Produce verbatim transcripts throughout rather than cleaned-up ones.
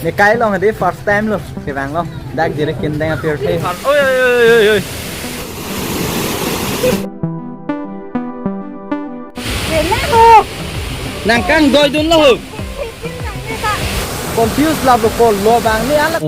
Ne kai long hedi first time lo, kevang lo. Dak Jirikindeng apirthe. Oi, oi, oi, oi, oi. Nang kangdoidunlo ho. Confuse la bo ko lo bang ni ala.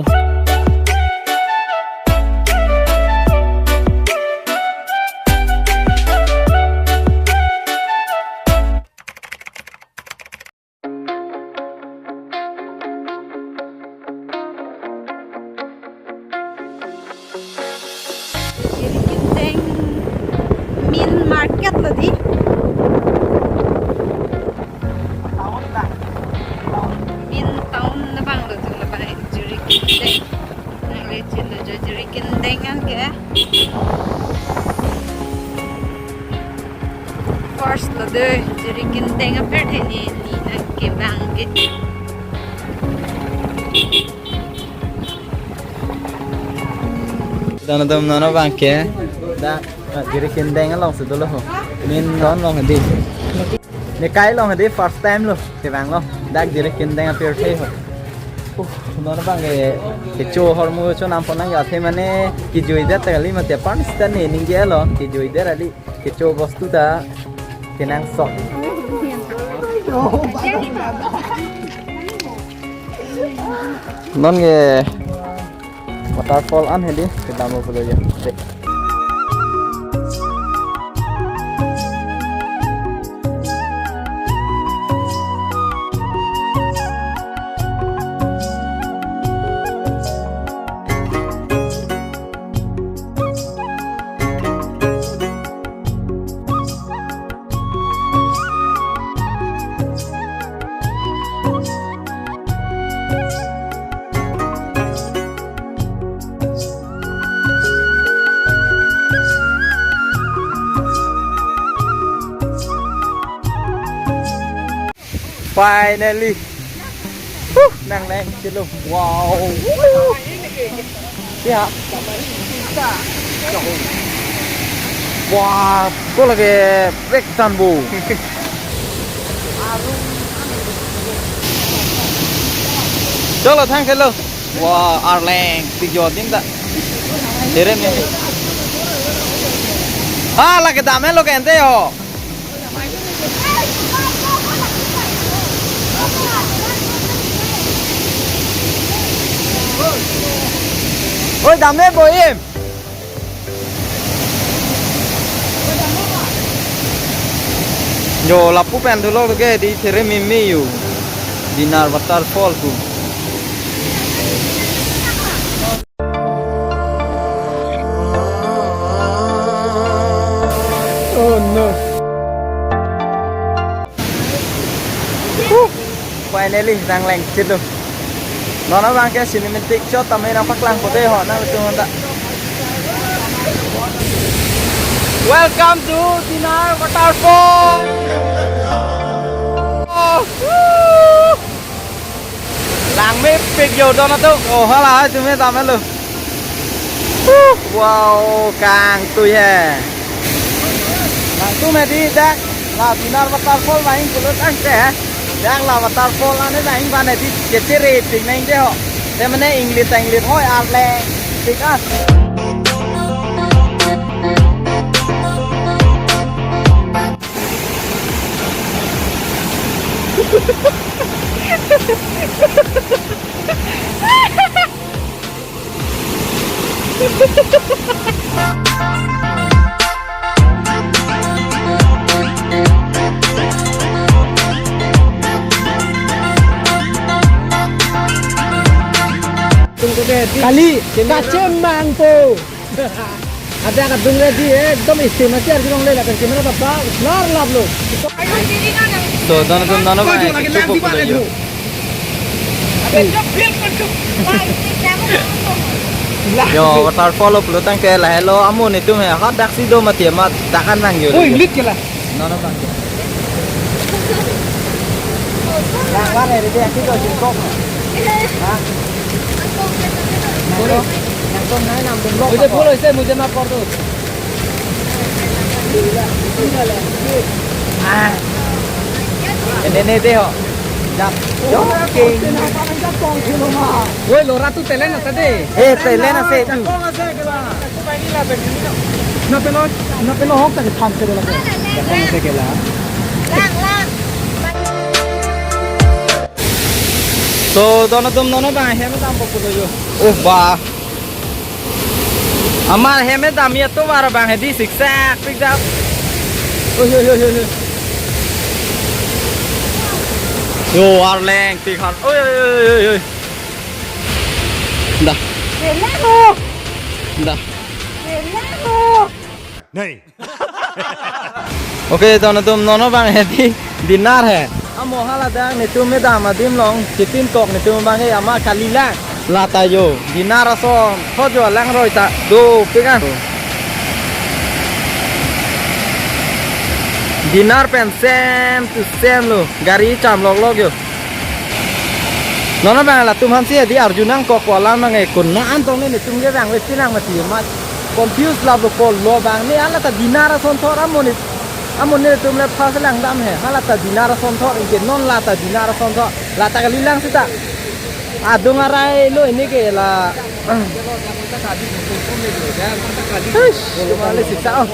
Jirikindeng main market lo di. Main town labang lo, labang Jirikindeng. Nangli chelo jo Jirikindeng an ke. First lo de, Jirikindeng apirthe ne, ne nangkevang ke. Dono atum, non abang ke. Dak, ah, Jirikindeng alongsi dolo ho. Main town along hedi. Ne kai long hedi first time lo, kevang lo. Dak Jirikindeng apirthe ho. Uh, non abang ke, kecho ahormu chonam pon nang ya the mane, kijuidet kali mati aphan sita ne ningje lo, kijuidet kali, kecho bostu ta kenangsot. Non ke waterfall an hedi, kedam lo pulo ya. Dek. Finally. Huh, nangleng chelo. Wow. Woo. Ya. Wah, ko lake break tan bu. Cholo, thank you lo. Wah, Arleng, pik jo dim ta. Tere me. Ah, lake dam helo ke ante ho. Oi, dam ne boim. Jo, lapu pen thulo ke di there mimi yu. Dinar waterfall tu. Oh no. Huh. Finally, nangleng chelo. Non abang ke cinematic shot tame nangpaklang pute ho, nangtum ta. Welcome to Dinar Waterfall. Oh, woo. Langmepik jo dono atum. Oh, hala, tumi tame lo. Huh, wow, kangtui he. Nangtum hedi dak la Dinar waterfall vangji pulo tangte he. Dak la waterfall ane vangji bane di kechere pik nangji ho. Te mane inglit inglit hoi arleng. Pik ah. Kali, kachemang po. Ada kadung ready, ekdom istimewa si arjulong le lapen camera ta ba lar lap lo. So, dono atum, dono ba, chupo pulo jo. Yo, waterfall lo pulo tangte lahelo amun itum he, hadak si do mati amat, dakan nang yo. Oi, lit kela. Nono bang. Bang, bang, eh, dia kita jengkok. Ha? Yang tu, yang tu naik enam jengkok. Mujhe bolo ise, mujhe maaf kar do. Ah. Ini, ini deh, ho. Jap. Joking. Oi, lora tu telen ase de. Eh, telen ase tu. Jakong ase kela. Napelo, napelo hok ta ke tham se de la. Jakong ase kela. So, don atum non abang hem dam po pulo yo. Oh, ba. Amar hem dam ya to war abang hedi siksak pik dam. Oi, oi, oi, oi, oi. Yo, arleng tik har. Oi, oi, oi, oi, oi. Da. Hello. Da. Hello. Nei. Okay, don atum non abang hedi dinner he. Amo hala dak netum me dam adim along chitin kok netum abang he ama kali lang. Lata yo dinner ason thot yo alangroi ta dopik an. Dinner pen same to same lo. Gari cham lok lok yo. Non abang latum hansi hedi arju nangkok ko alam nang e kun na an tong ne netum ke bang wet sinang mati ma confuse la bo ko lo abang ne hala ta dinner ason thot amonit amonit netum le phas lang dam he hala ta dinner ason thot inke non la ta dinner ason thot la ta kali lang seta adung arai lo ini ke la. Eish, cuma le siksa oh.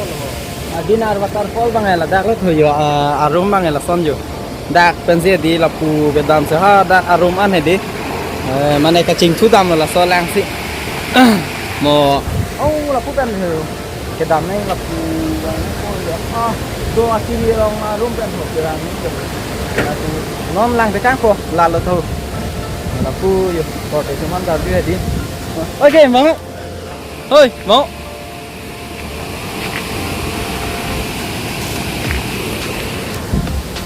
Ah, dinner waterfall abang e ladak lo thuyo, ah, arum abang e lason yo. Dak pensi hedi lapu kedam se ha dak arum an hedi. Eh, mane kachingthu dam lo laso lang si. Mo. Oh, lapu pen ho. Kedam ne lapu. Ah, do akiri rong arum pen ho kedam ne. Lapu. Non lang tekang ko lalo tho. Lapu yo. Ko te cuman gabi hedi. Okay, mo. Oi, mo.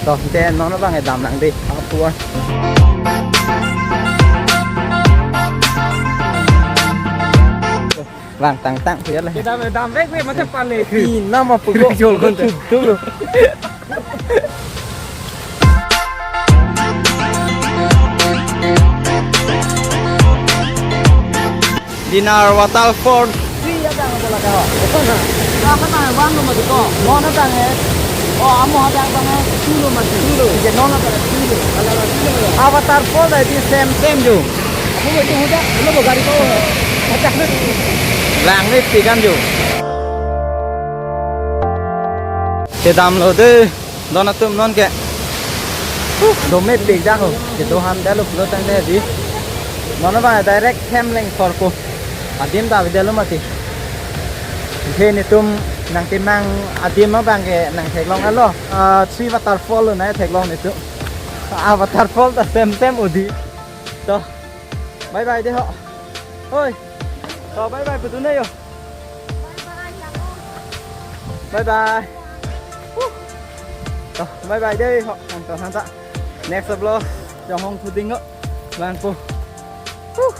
To, te non abang e dam lang de. Apu an. Vang tang tang pu ya le. Kedam dam vek vek mate pale. Pi nama pu ko. Jol kon tu. Tu lo. Dinner waterfall. Free abang bola ka. Apa na one lo mati ko. Non abang e. Oh, amo abang abang e. Two lo mati. Two lo. Iya, non abang e. Two lo. Ala ala two lo. Ah, waterfall tadi same same yo. Aku mau itu udah. Lo mau gari ko. Acak deh. Lang ni tigan yo. Kedam lo de. Don atum non ke. Huh, do mepik dak ho. Kedo han dalo pulo tang de di. Non abang direct hem leng thor ko. Adim ta video lo mati. He netum nangkemang adim abang ke nangtheklong alo. Ah, three waterfall lo nangtheklong netum. Ah, waterfall ta same same odi. To. Bye bye de ho. Oi. To bye bye putu ne yo. Bye bye. Huh. To, bye bye dei ho. Ang to hanta. Next vlog. Jong hong thuding ho. Bang po. Huh.